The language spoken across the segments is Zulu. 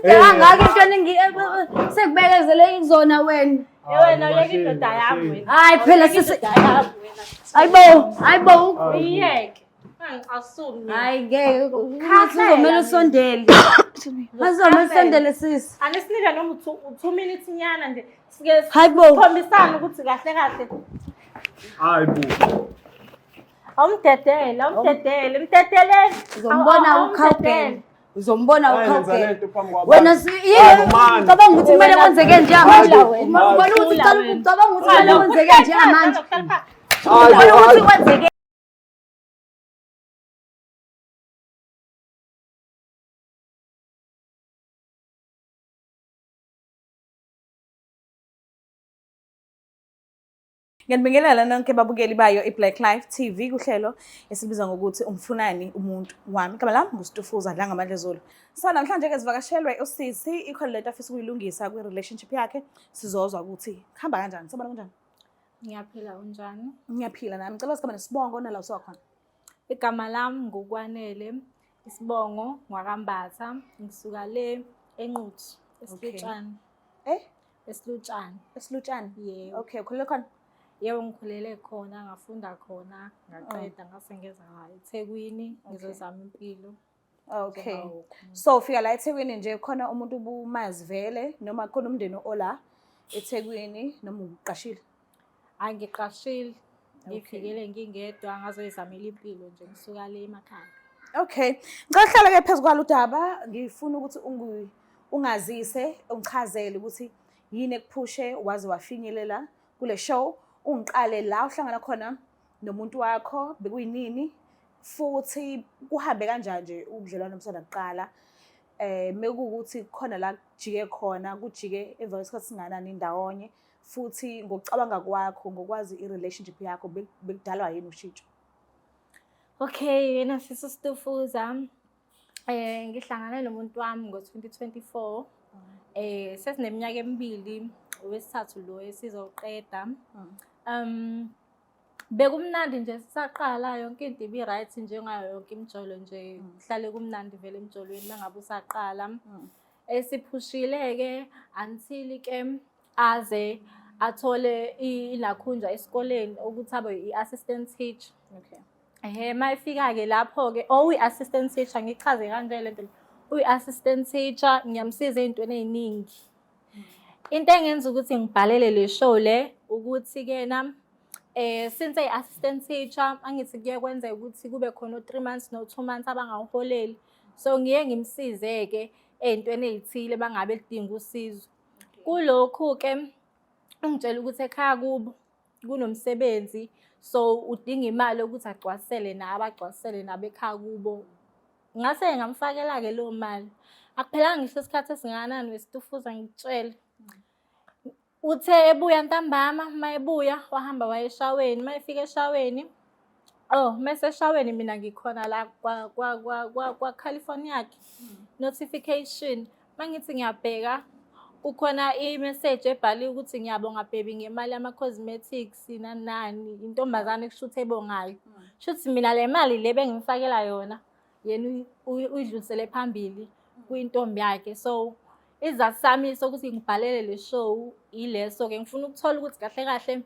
Kangaka into eningi sekubekezele kuzona wena. Wena uyeke indoda yami wena. Hayi phela sisi. Hayibo, hayibo. Uyeke. Angicasuli mina. Hayi ngeke uzomele usondele. Uzomele usondele sisi. Anisinike noma u-two minutes nyana nje. Sike Hayibo. sikhombisane ukuthi kahle kahle. Hayi bo. Awumdedele, awumdedele, mdedeleni. Uzombona ukhawugela. Uzombona Hayi, lenza ukhawugela. lento phambi kwabantu. Wena Hayi, bo, man. ucabanga ukuthi kumele kwenzeke njengamanje. Hayi, bo, Ubona ukuthi ucabanga ukuthi kumele kwenzeke njengamanje. Hayi, Ubona bo, ukuthi kwenzeke. Ngiyanibingelela nonke babukeli bayo iBlack Life TV kuhlelo esibiza ngokuthi umfunani umuntu wami. Igama lami nguStufuza Dlangamandla Zulu. So namhlanje ke sivakashelwe usisi ikhona lento afisa ukuyilungisa kwi-relationship yakhe. Sizozwa ukuthi kuhamba kanjani. Sabona kanjani? Ngiyaphila unjani? Ngiyaphila nami. Ngicela sikhamba nesibongo nala usuka khona. Igama lami ngukwanele, isibongo ngwakaMbatha, ngisuka le eNquthu, eSilutshane. Eh? Esilutshane. Esilutshane. Yebo. Okay, ukhulele khona. Yebo ngikhulele khona, ngafunda khona, ngaqeda ngase ngeza la eThekwini, ngizozama impilo. Okay. njengawo wonke umuntu. So ufika la eThekwini nje khona umuntu ubumazi vele noma khona umndeni ola eThekwini noma uqashile. Hhayi ngiqashile, Okay. ngifikele ngingedwa ngazoyizamela impilo nje ngisuka le emakhaya. Okay. Ngicela uhlale ke phezu kwalo daba, ngifuna ukuthi ungazise, ungichazele ukuthi yini ekuphushe waze wafinyelela kule show. Ungiqale la uhlangana khona nomuntu wakho bekuyinini futhi kuhambe kanjani nje ubudlelwano obusanda kuqala. Eh mekuwukuthi khona la kujike khona, kujike emva kwesikhathi singanani ndawonye futhi ngokucabanga kwakho ngokwazi i-relationship yakho bekudalwa yini ushintsho? Okay, yena sisi Stufuza. Ngihlangane nomuntu wami ngo-2024. Sesineminyaka emibili, owesithathu lo esizoqeda. Bekumnandi nje sisaqala yonke into ibi-right njengayo yonke imijolo nje, kuhlale kumnandi vele emjolweni uma ngabe usaqala. Esiphushile-ke until-ke aze athole inakhunja esikoleni ukuthi abe i-assistant teacher. Okay. Ehhe, uma efika-ke lapho-ke, oh uyi-assistant teacher, ngichaze kanje le nto le. Uyi-assistant teacher, ngiyamsiza ey'ntweni ey'ningi. Into engenza ukuthi ngibhalele le show le, ukuthi-ke na, since eyi-assistant teacher, angithi kuye kwenzeka ukuthi kube khona o-3 months no-2 months abangawuholeli. So ngiye ngimsize-ke ey'ntweni ey'thile bangabe lidinga usizo. Kulokhu-ke ungitshela ukuthi ekhaya kubo kunomsebenzi, so udinga imali yokuthi agcwasele nabo, agcwasele nabo ekhaya kubo. Ngase ngamfakela-ke leyo mali. Akuphelanga ngisho isikhathi esingakanani wesitufuza ngikutshele. Uthe ebuya ntambama, uma ebuya wahamba waya eshaweni, uma efika eshaweni, oh mese eshaweni mina ngikhona la kwa-California yakhe. Notification. Uma ngithi ngiyabheka kukhona i-message ebhaliwe ukuthi ngiyabonga baby ngemali yama-cosmetics nani nani, intombazane kusho ukuthi ebongayo. Shuthi mina le mali le bengimfakela yona, yena uyidlulisele phambili kwintombi yakhe. So isizathu sami sokuthi ngibhalele le show ileso-ke, ngifuna ukuthola ukuthi kahle kahle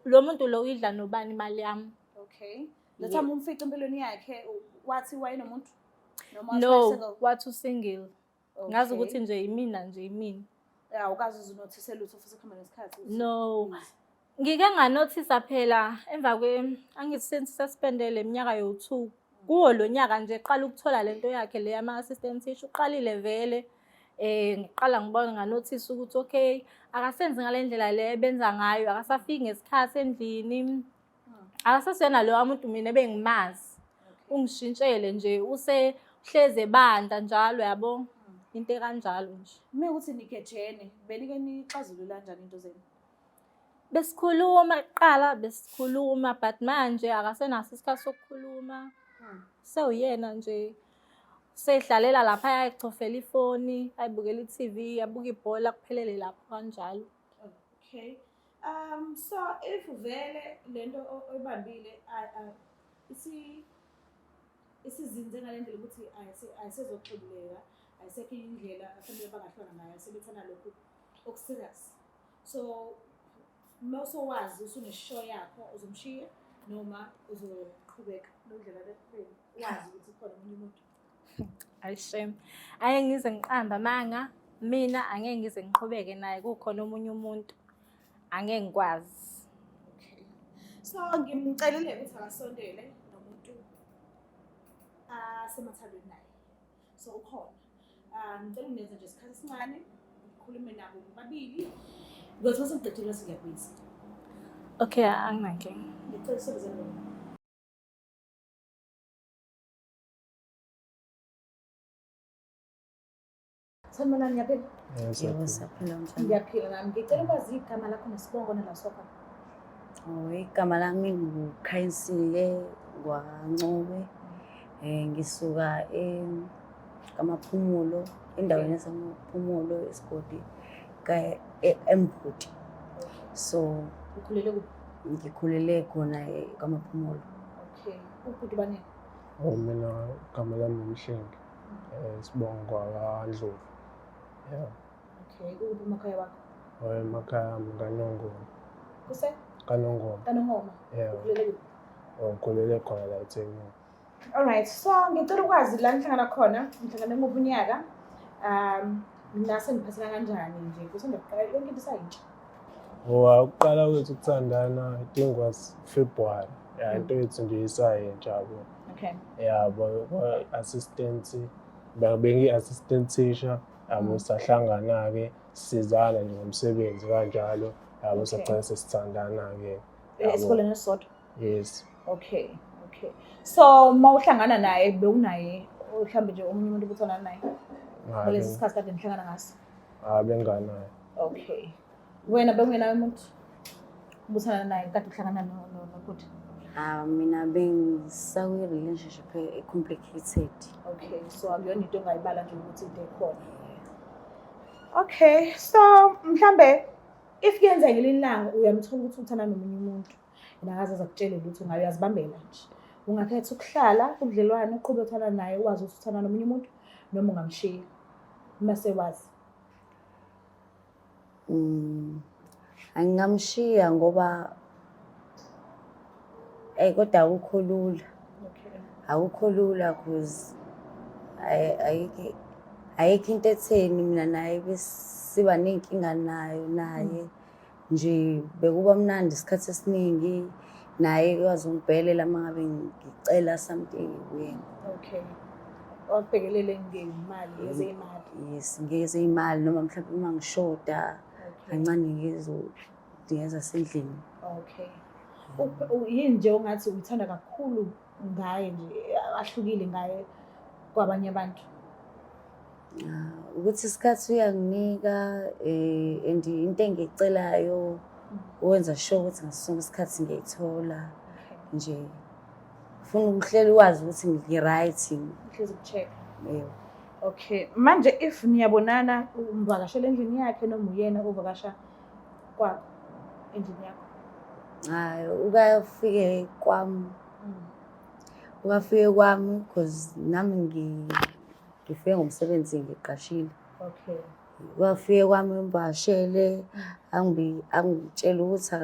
lo muntu lo uyidla nobani imali yami. Okay. The time umfica empilweni yakhe wathi wayenomuntu? Noma wathi No, wayesingle? wathi usingle. Ngazi Okay. ukuthi nje imina nje imina. Ya, ukaze uze unothise lutho futhi kuhamba nesikhathi ukuthi No. please. Ngike nganothisa phela emva kwe angithi sesipendele iminyaka yowu-2. Kuwo lo nyaka nje qala ukuthola lento yakhe le yama-assistant teacher, uqalile vele. Ngiqala ngibona nganothisa ukuthi okay, akasenzi ngale ndlela le ebenza ngayo, akasafiki ngesikhathi endlini. Akasasiyena lowa muntu mina ebengimazi. Ungishintshele nje, usehleze ebandla njalo yabo. Into ekanjalo nje. Uma ukuthi nigejene, benike nixazulula kanjani into zenu? Besikhuluma kuqala, besikhuluma but manje akasenaso isikhathi sokukhuluma. Sewuyena nje sehlalela lapha ayichofela ifoni, ayibukela i-TV, abuka ibhola kuphelele lapho kanjalo. Okay. So if vele lento oyibambile isizinze ngale ndlela ukuthi ayisezoxubuleka. Ayisekho indlela afanele bangahlukana ngayo, sebethanda lokhu oku-serious. So uma usowazi usune-sure yakho, uzomshiya noma uzoqhubeka nobudlelwane benu wazi ukuthi khona omunye umuntu? Ayi shame. Angeke ngize ngiqambe amanga. Mina angeke ngize ngiqhubeke naye kukhona omunye umuntu. Angeke ngikwazi. Okay. So ngimcelile ukuthi akasondele nomuntu asemathandweni naye. So ukhona. Ah, ngicela ungenze nje isikhathi esincane ngikhulume nabo bobabili. Ngothi mase ngiqedile bese ngiyakuyisa. Okay, anginankinga. Ngicela usebenzele bona. Sanibonani, ngiyaphila. Yebo, siyaphila, unjani? Ngiyaphila nami. Ngicela ukwazi igama lakho nesibongo nala soka. Oh, igama lami nguKhanyisile kwaNcube. Ngisuka kaMaphumulo, endaweni yaseMaphumulo, esigodi eMbhuti. So Ukhulele kuphi? Ngikhulele khona kaMaphumulo. Okay. Ubhuti bani? Oh, mina igama lami uMhlengi. Sibongo kwaNdlovu. Yeah. Okay. Kuphi emakhaya wakho? Oh, emakhaya ami kaNongoma. Kuse? KaNongoma. KaNongoma. Yeah. Ukhulele kuphi? Oh, ngikhulele khona la eThekwini. Alright, so ngicela ukwazi la nihlangana khona, nihlangane nguphi unyaka? Nase niphathana kanjani nje? Kusanda kuqala yonke into isayintsha. Oh, ukuqala kwethu ukuthandana, I think was February. Yeah, into yethu nje isayintsha yabo. Okay. Yabo, assistant, bengi-assistant teacher, yabo, sahlangana-ke, sisizana nje ngomsebenzi kanjalo, yabo, sagcina sesithandana-ke. Yabo. Esikoleni esisodwa? Yes. Okay, okay. So uma uhlangana naye bewunaye mhlawumbe nje omunye umuntu obuthandana naye? Ngalesi sikhathi kade nihlangana ngaso? Hayi, benganaye. Okay. Wena bewungenaye umuntu ubuthandana naye kade uhlangana nobhuti? Ah, mina bengisakwi-relationship e-complicated. Okay, so akuyona into ongayibala nje ukuthi into ekhona. Okay, so mhlambe if kuyenzeka ngelinye ilanga uyamthola ukuthi uthandana nomunye umuntu, yena akaze aze akutshele lutho ngayo, uyazibambela nje. Ungakhetha ukuhlala kubudlelwane uqhube uthandana naye wazi ukuthi uthandana nomunye umuntu, noma ungamshiya uma sewazi? Angingamshiya ngoba kodwa akukho lula. Akukho lula cause ayikho into etheni mina naye besiba ney'nkinga nayo naye. Nje bekuba mnandi isikhathi esiningi naye kwazi ungibhekelela uma ngabe ngicela something kuyena. Okay. Wakubhekelele ngemali, ngezey'mali? Yes, ngezey'mali noma mhlawumbe uma ngishoda kancane ngezasendlini. Okay. Yini nje ongathi uyithanda kakhulu ngaye nje, ahlukile ngaye kwabanye abantu? Ukuthi isikhathi uyanginika, and into engiyicelayo wenza sure ukuthi ngaso sonke isikhathi ngiyayithola. Nje ufuna ukuhlela ukwazi ukuthi ngi-right. Uhlezi uku-check. Yebo. Okay, manje if niyabonana, umvakashela endlini yakhe noma uyena ovakasha kwakho endlini yakho? Hayi, ukafike kwami. Ukafike kwami because nami ngifike ngomsebenzi ngiqashile. Ukafike kwami ngivakashele, angitshele ukuthi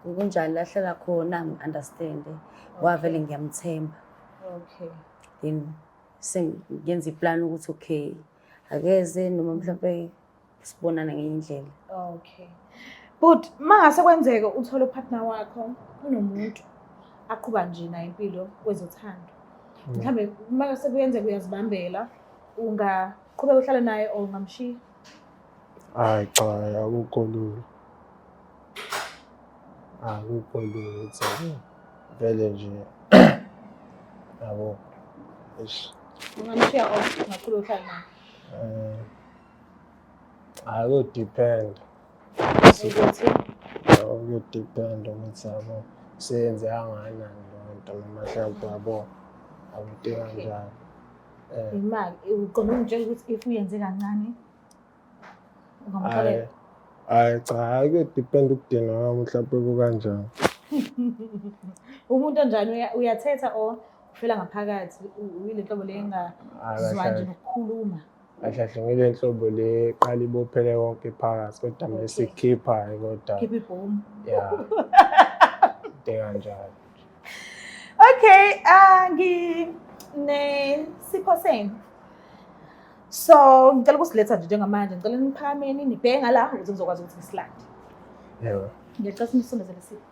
kunjani la ahlala khona, ngi-understand. Ngoba vele ngiyamthemba. Then sengiyenza iplan ukuthi okay, akeze noma mhlawumbe sibonane ngenye indlela. Okay. But mangase kwenzeke uthole upartner wakho unomuntu aqhuba nje naye impilo kwezothando. Mhlambe mangase kuyenzeka uyazibambela, ungaqhubeka uhlale naye or ungamshiya? Hayi cha, akukho lula. Akukho lula ukuthi vele nje yabo. Eish. Ungamshiya or ungaqhubeka uhlale naye? Hayi, kuyo-depend. Ukuthi? Kuyo-depend ukuthi yabo seyenze kangakanani leyo nto noma mhlawumbe yabo into kanjani. Imali, uqonde ungitshela ukuthi if uyenze kancane ungamxolela? Hayi cha, hayi kuyo-depend ukudinga kwami mhlawumbe kukanjani. Umuntu onjani, uyathetha or ufela ngaphakathi, uyile nhlobo le engazwani nje nokukhuluma? Kahle kahle ngile nhlobo le eqala ibophele konke phakathi kodwa mase ikhipha kodwa Khipha ibhomu. ya into kanjalo. Okay, nginesipho senu. So, ngicela ukusiletha nje njengamanje, ngicela niphakameni nibheke ngala ukuze ngizokwazi ukuthi ngisilande. Yebo. Ngiyacela sinisondezele sipho.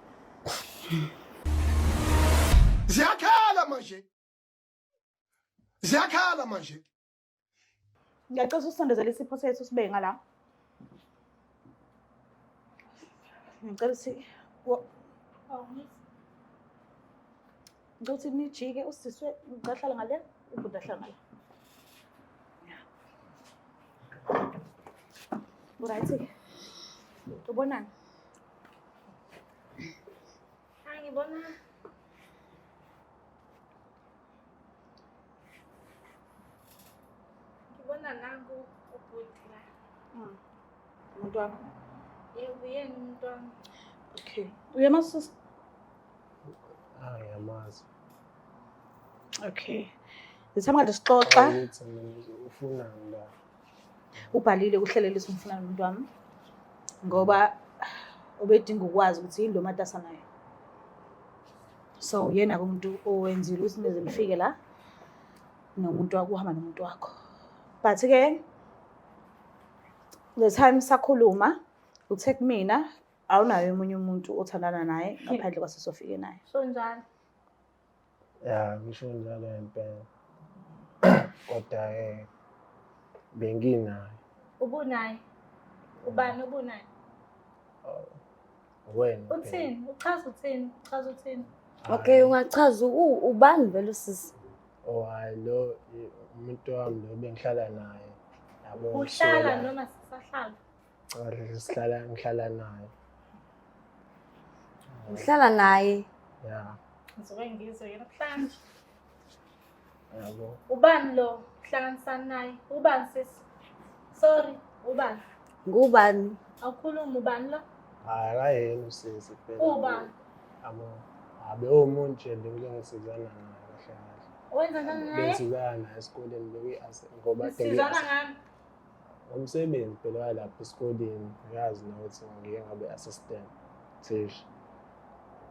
Ziyakhala manje. Ziyakhala manje. Ngiyacela usondezele isipho sethu sibeke ngala. Ngicela ukuthi ngicela ukuthi nijike usiswe ngicela hlala ngale, ubhuti ahlala ngale. Right. Ubonani? Ngibona ngibona nangu ubhuti la. Umuntu wakho. Yebo, uyena umuntu wami. Okay. Uyamazi sisi? Ah, ngiyamazi. Okay. The time kade sixoxa Ukuthi mina ufunani la. Ubhalile uhlelele ukuthi ngifuna nomuntu wami ngoba ubedinga ukwazi ukuthi yini lo matasa naye. So uyena-ke umuntu owenzile ukuthi nize nifike la nomuntu wakho, uhamba nomuntu wakho. But-ke the time sakhuluma uthe kumina awunaye omunye umuntu othandana naye ngaphandle kwasesofike naye. So njalo. Ya, ngisho njalo ngempela. Kodwa-ke benginaye. Ubunaye. Ubani ubunaye? Wena. Phela. Uthini? Uchaza uthini? Uchaza uthini? Okay, ungachaza ubani vele usisi? Oh hayi lo umuntu wami lo bengihlala naye. Yabo. Uhlala kusukela- noma sisahlala? Cha, sihlala ngihlala naye. Uhlala naye. Ya, Ngizoke ngizwe yena namhlanje. yabo. Ubani lo uhlanganisana naye? Ubani sisi? Sorry, ubani? Ngubani? Awukhulumi ubani lo? Hayi akayena usisi phela. Ubani? Yabo. Abe umuntu nje bengike ngisizana naye kahle kahle. Wenza njani naye? Bengisizana naye esikoleni bekuyi ngoba Nisizana ngani? Umsebenzi phela walapha esikoleni uyazi nawe ukuthi ngike ngabe assistant thisha.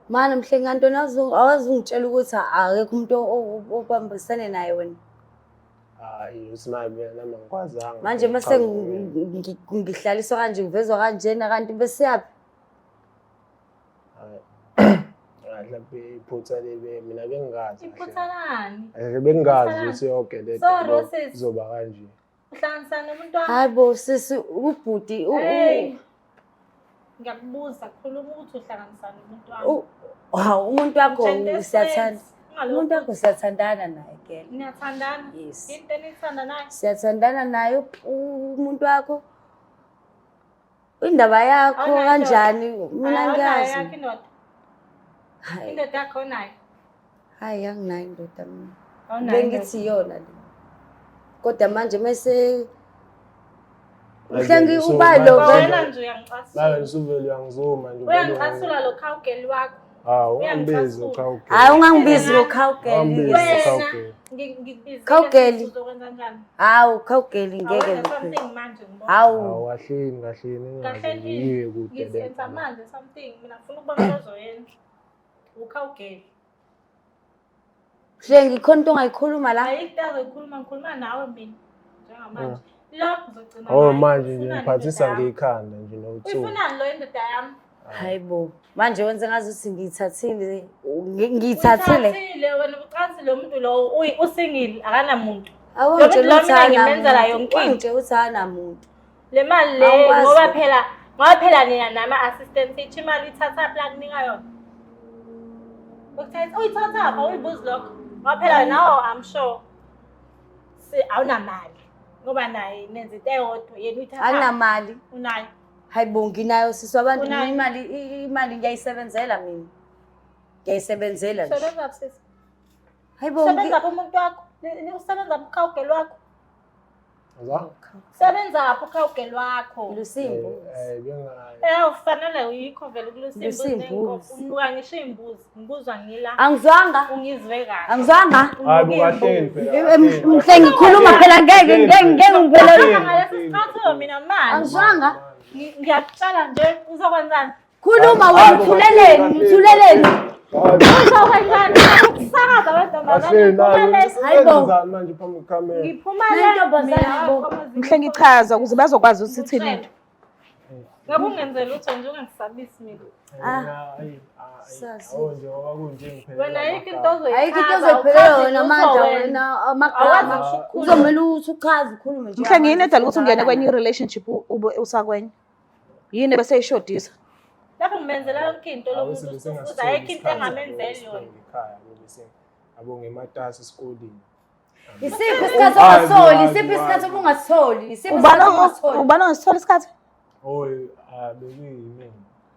Mana mhlengi Antoni awazi ungitshela ukuthi akekho umuntu obambisene naye wena. Hayi uthi manje mina nami angikwazanga. Manje mase ukuchaza kuwena. ngihlaliswa kanje ngivezwa kanjena kanti besiyaphi? Hayi. Hayi, mhlawumbe iphutha libe mina bengingazi. Kahle. Iphutha lani? Kahle bengingazi Iphutha ukuthi yonke le nto Sorry, yabo, sis. izoba kanje. Uhlanganisana nomuntu wami? Hayi bo sisi ubhuti Hey. Ngiyakubuza, khuluma ukuthi uhlanganisana nomuntu wami. Hawu umuntu wakho Ngitshela into siyathanda. esense. Ungalokhu Umuntu wakho siyathandana naye girl. Niyathandana? Yes. Into eniyithanda naye? Siyathandana naye umuntu wakho. Indaba yakho Awunayo kanjani? Mina Awunayo ngiyazi. yakho indoda. Hayi, Indoda yakho onayo. hayi anginayo indoda mina. Awunayo indoda. Bengithi iyona le. Kodwa manje mase Manje Mhlengi ubalo Ngoba vele. wena nje uyangicasula. Manje usuvele uyangizuma nje. uvele Uyangicasula lo cowgirl wakho. Hawu, ungambizi Uyangicasula. ukhawugeli. Hayi ungangibizi Wena- ngokhawugeli. Ungambizi Wena ukhawugeli. ngikubizile Cowgirl. sithi uzokwenza njani? Hawu khawugeli ngeke Awenze ngikho. something manje ngibona. Hawu Hawu, kahleni kahleni Kahle ingaze nini? ngiye kude Ngithi le yenza nto. manje something. Mina ngifuna ukubona into ozoyenza. Ukhawugeli. Mhlengi khona into ongayikhuluma la. Ayikho into azoyikhuluma ngikhuluma nawe mina njengamanje. Lo ngizogcina Oh ngaye. manje nje Ufunani ngiphathisa indoda yami? ngekhanda nje nothuba. Uyifunani lo indoda yami? Hayi bo. Manje wenze ngazuthi ngiyithathile. Ngiyithathile. Uyithathile wena ucansi lo muntu lo usingile akanamuntu. Awungitshela Lo ukuthi muntu lo mina ngimenzela akanamuntu. yonke into. Wangitshela ukuthi akanamuntu. Le mali le Awukwazi. ngoba phela nina nama assistant teacher imali uyithatha phi la kunika yona? Ukuthatha uyithatha phi awuyibuzi lokho. Ngoba phela nawe I'm sure si awunamali. Ngoba naye nenza into eyodwa yena uyithatha. Anginamali. Unayo. Hayi bo nginayo sisi wabantu Unayo. imali imali ngiyayisebenzela mina. Ngiyayisebenzela nje. Sebenza phi sisi? Hayi bo Usebenza phi umuntu wakho? Usebenza phi ukhawugeli wakho? Azange. Sebenzaphi ukhawugeli wakho? Lusimbuzi. Eh, bengayi. Eh, ufanele uyikho vele kulusimbuzi Lusimbuzi. nenkomo. Unuka ngisho iy'mbuzi, ngikuzwa ngila. Angizwanga. Ungizwe kahle. Angizwanga. Hayi bo kahleni phela. Mhle ngikhuluma phela ngeke ngeke ngeke ngiphelele. Ngalesi sikhathi mina manje. Angizwanga. Ngiyakutshela nje uzokwenzani? Khuluma wena uthuleleni, uthuleleni. Uzokwenzani? Ukusakaza amantombazane. Hayi bo. Manje phambi kwekhamera. Ngiphuma Nentombazane bo. Mhle ngichaza ukuze bazokwazi ukuthi ithini into. Ngabe ungenzela lutho nje ungangisabisi mina. Sazi. Awu nje ngoba kunje ngiphelele. Wena ayikho into ozoyichaza. Ayikho into ozoyiphelela wena awuchazi manje lutho wena. wena Awazi amagama. ngisho ukukhuluma. Kuzomele ukuthi uchaze ukhulume nje. Mhle ngiyini edala ukuthi ungene kwenye i-relationship ube usakwenye? Yini bese ishodisa? Lapho ngimenzela yonke into lo muntu usufuza ayikho into engamenzeli yona. Ekhaya bese abo ngematasa esikoleni. Isiphi isikhathi ongasitholi? Isiphi isikhathi obungasitholi? Isiphi Ubani isikhathi ongasitholi? ubani ongasithola isikhathi? Oh, bekuyimina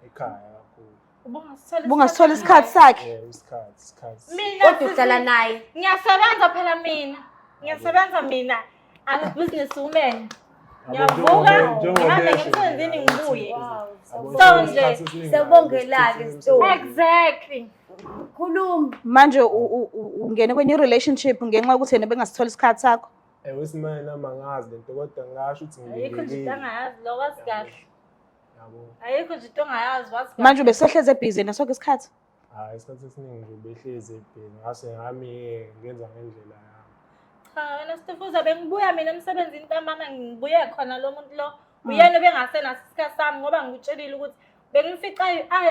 ekhaya kakhulu. Ubungasithola Ubungasithola isikhathi sakhe. Eh, isikhathi, isikhathi. Mina Kodwa uhlala naye. ngiyasebenza phela mina. Ngiyasebenza mina. I'm a business woman. Yabo, Ngiyavuka, njengoba ngihambe esho ngemsebenzini nje, ngibuye. yabo, So isikhathi nje, esiningi siyabongela-ke isitori. Exactly. Khuluma. Manje ungene kwenye i-relationship ngenxa yokuthi yena bengasithola isikhathi sakho. Ewe simanje nami angazi lento kodwa ngingasho ukuthi Ayikho nje into ngilindekile. angayazi lo wazi kahle. Yabo. Ayikho nje into ongayazi wazi kahle. Manje ubesehlezi ebhizi yena sonke isikhathi. Hayi isikhathi esiningi nje ubehlezi ebhizi ngase ngami ngenza ngendlela yami. Cha wena Stufuza bengibuya mina emsebenzini ntambama ngibuye khona lo muntu lo. Uyena obengasenaso isikhathi sami ngoba ngikutshelile ukuthi bengifica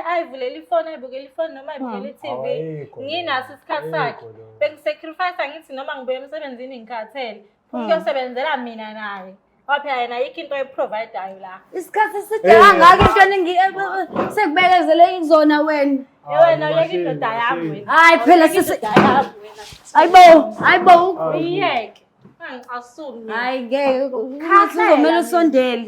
ayivulela ifoni ayibukela ifoni noma ayibukela i-TV. Awayikho Nginaso isikhathi leyo, sakhe. ayikho leyo. Bengisacrifice ngithi noma ngibuya emsebenzini ngikhathele. Ngiyosebenzela mina naye. Ngoba phela yena ayikho into ayiprovidayo la. Isikhathi eside kangaka into eningi sekubekezele kuzona wena. Eh wena uyeke indoda yami wena. Hayi phela Uyeke sisi. indoda yami wena. Hayibo, hayibo. Uyiyeke. Angicasuli mina. Hayi ngeke. Uzomele usondele.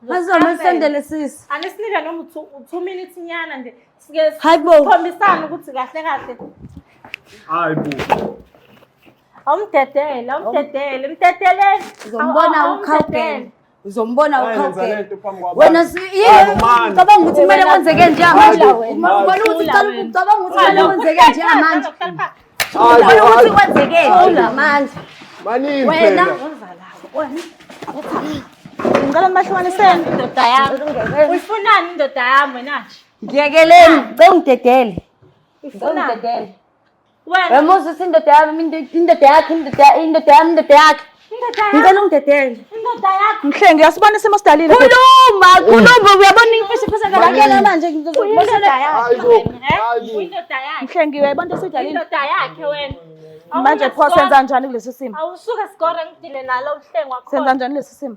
Uzomele usondele sisi. Anisinike noma u-2 minutes nyana nje. Sike Hayibo. sikhombisane ukuthi kahle kahle. Hayi bo. Awumdedele, awumdedele, mdedeleni. Uzombona ukhawugela. Uzombona Hayi, nenza ukhawugela. lento phambi kwabantu. Wena Hayi, bo, man. ucabanga ukuthi kumele kwenzeke njengamanje. Hayi, bo, Ubona ukuthi ucabanga ukuthi kumele kwenzeke njengamanje. Hayi, Ubona bo, ukuthi hayi. kwenzeke njengamanje. Maningi Wena phela. Ngicela nibahlukaniseni. Indoda yami. Uyifunani indoda yami wena nje? Ngiyekeleni, ngicela ungidedele. Ngicela Uyifunani? ungidedele. Wena Wemusa uthi indoda yami, indoda yakhe, indoda yami, indoda yakhe. indoda yami, Ngicela ungidedele. indoda yakho. Mhlengi uyasibona isimo sidalile. Khuluma, khuluma, uyabona imfihlo ngakuyena manje Indoda yakhe Hayi bo, wena, eh? hayi bo. Indoda yakhe. Mhlengi uyayibona into esidalile. Indoda yakhe wena. Manje pho senza njani kulesi simo? Awusuke sigore ngidile nalo uhlengi Senza wakhona. njani kulesi simo?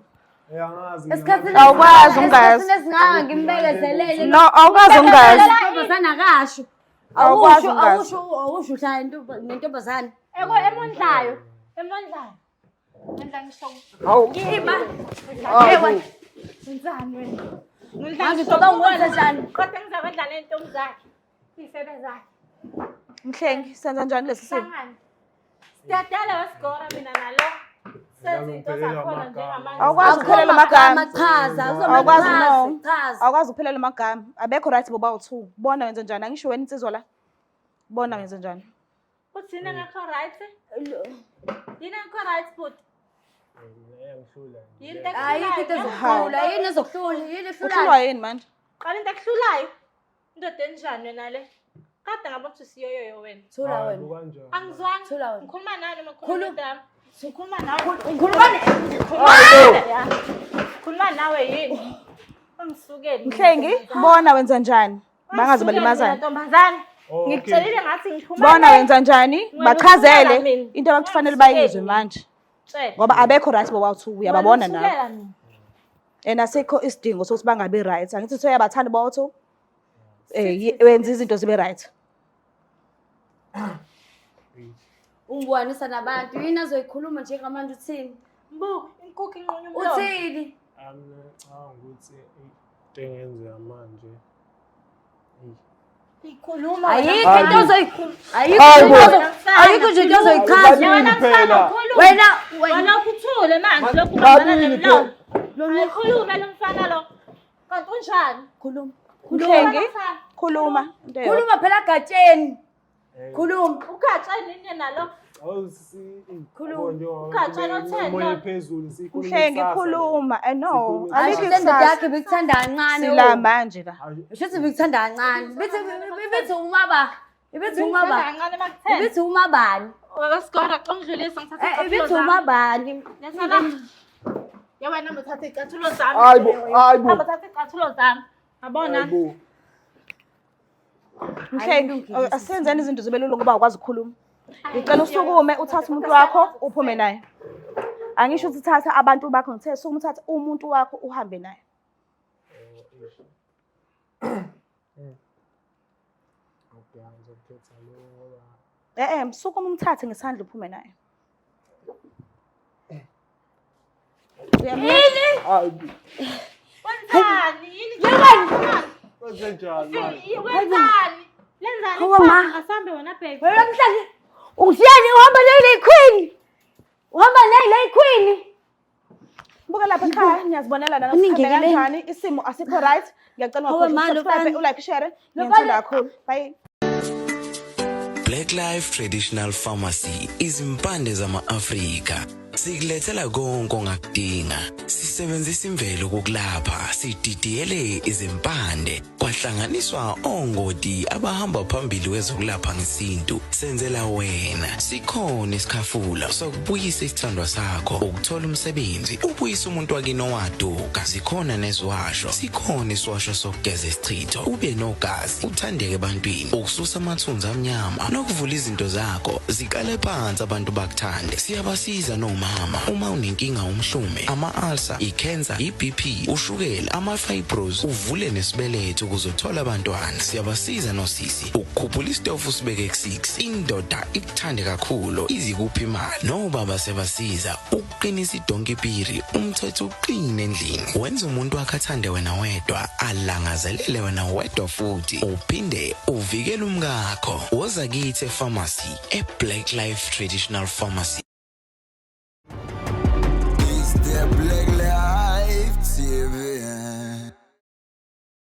Eh, angazi mina. Esikhathini Awukwazi ungazi. Esikhathini esingaka ngimbekezelele. No, awukwazi ungazi. Intombazane akasho. Awukwazi Awusho, ungazi. awusho, awusho uhlala nentombazane. Eko emondlayo. Emondlayo. Ngidla ngisho. Hawu. Hey wena, Wenzani wena? Ngidla manje ngisho. ucabanga ukwenza njani? Kodwa ngizakudla nentombi zakhe. Iy'febe zakhe. Mhlengi senza njani kulesi simo? Hlangana. Siyadala wesigora mina nalo. Senza into zakhona njengamanje. Awukwazi ukuphelela amagama. Chaza, uzomele Awukwazi uchaze, no. chaza. Awukwazi ukuphelela amagama. Abekho right boba u2. Bona wenze njani? Angisho wena insizwa la. Bona wenze njani? Uthi yini engekho right? Yini engekho right bhuti? Mina iyangihlula nje. Yini into Ayikho into ekuhlulayo? ezokuhlula, yini ezokuhlula, yini Uhlulwa ehlulayo. yini manje? Qala into ekuhlulayo. Indoda enjani wena le? Kade ngabona ukuthi usiyoyoyo wena. Thula Hayi bo, wena. kanjani? Angizwanga. Thula wena. Ngikhuluma nani uma Khuluma. ngikhuluma nodami? Ngikhuluma nawe. Ngikhuluma Ngikhuluma nawe yini? Ungisukele. Mhlengi, bona wenza njani? Bangaze balimazane. Ntombazane. Oh, okay. Ngikutshelile ngathi ngiphuma. Bona wenza njani? Wena Bachazele uthumela mina. into abakufanele bayizwe manje. Ngoba abekho right boba u2 uyababona nawe. And asikho isidingo sokuthi bangabi right. Angithi uthe uyabathanda boba u2. Wenza izinto zibe right. Ungibukanisa nabantu, yini azoyikhuluma njengamanje uthini? Mbu, inkukhu inqunywa umlomo. Uthini? Mina ngicabanga ukuthi into engenzeka manje. Eyi. Ikhuluma Ayikho into ozoyikhuluma. Ayikho Hayi into bo. ayikho nje into ozoyichaza. Babili phela. Wena wena Wena uthule manje lokhu ubambana Babili nemlomo. phela. Ayikhulume lo mfana lo. Kanti unjani? khuluma. Mhlengi, khuluma. Into eyodwa. Khuluma phela gatsheni. Khuluma. Ugatsheni yini nalo? Ugatsheni otheni Umoya lo? phezulu sikhuluma Mhlengi, ikusasa. khuluma. Eh no, Sikhuluma alikho Hayi indoda ikusasa. yakhe ibikuthanda kancane. Sila manje la. Shuthi ibikuthanda kancane. Bithi bithi umaba. Ibithi umaba. Kancane makutheni. Ibithi umabani. Wesikora xa ungidlulisa ngithatha Eh icathulo ibithi zami. umabani. Letha la. Ya wena muthatha icathulo zami. Hayi bo, hayi bo. Hamba thatha icathulo zami. Yabona? Hayi bo. Mhlengi, asenzeni izinto zibe lula ngoba awukwazi ukukhuluma. Ngicela usukume uthathe umuntu wakho uphume naye. Angisho ukuthi thatha abantu bakho, ngithe sukuma uthathe umuntu wakho uhambe naye. Okay, ngizokhetha lo ngoba Eh eh, sukuma umthathe ngesandla uphume naye. hayi bo. Wenzani? Yini? Kwenzenjani manje? Wenzani? Lenzani? Hawa, ma. Asambe wena baby. Wena mhlali ungishiyani uhamba nayi queen. Uhamba nayi queen. Buka lapha ekhaya niyazibonela nana Iningi sihambe ke le. kanjani isimo asikho right. Ngiyacela Hawe, ungakhohlwa ma, lo usubscribe, mfana. ulike, share. Lo Ngiyanithanda mfana. kakhulu. Bye. Black Life Traditional Pharmacy izimpande zama-Afrika sikulethela konke ongakudinga. Sisebenzisa imvelo ukulapha, sididiyele izimpande kwahlanganiswa ongoti abahamba phambili kwezokulapha ngesintu. Senzela wena sikhona isikhafula sokubuyisa isithandwa sakho, ukuthola umsebenzi, ubuyisa umuntu wakini owaduka. Zikhona neziwasho, sikhona isiwasho sokugeza isichitho, ube nogazi, uthandeke ebantwini, ukususa amathunzi amnyama nokuvula izinto zakho ziqale phansi abantu bakuthande. Siyabasiza nomama uma unenkinga, umhlume, ama-ulcer, i-cancer, i-BP, ushukela, ama-fibros, uvule nesibeletho ukuze uthole abantwana. Siyabasiza nosisi ukukhuphula isitofu sibeke ku-6, indoda ikuthande kakhulu, izikuphi imali. Nobaba siyabasiza ukuqinisa idonki piri, umthetho uqine endlini, wenza umuntu wakhe athande wena wedwa, alangazelele wena wedwa, futhi uphinde uvikele umkakho. Woza kithi epharmacy, e-Black Life Traditional Pharmacy.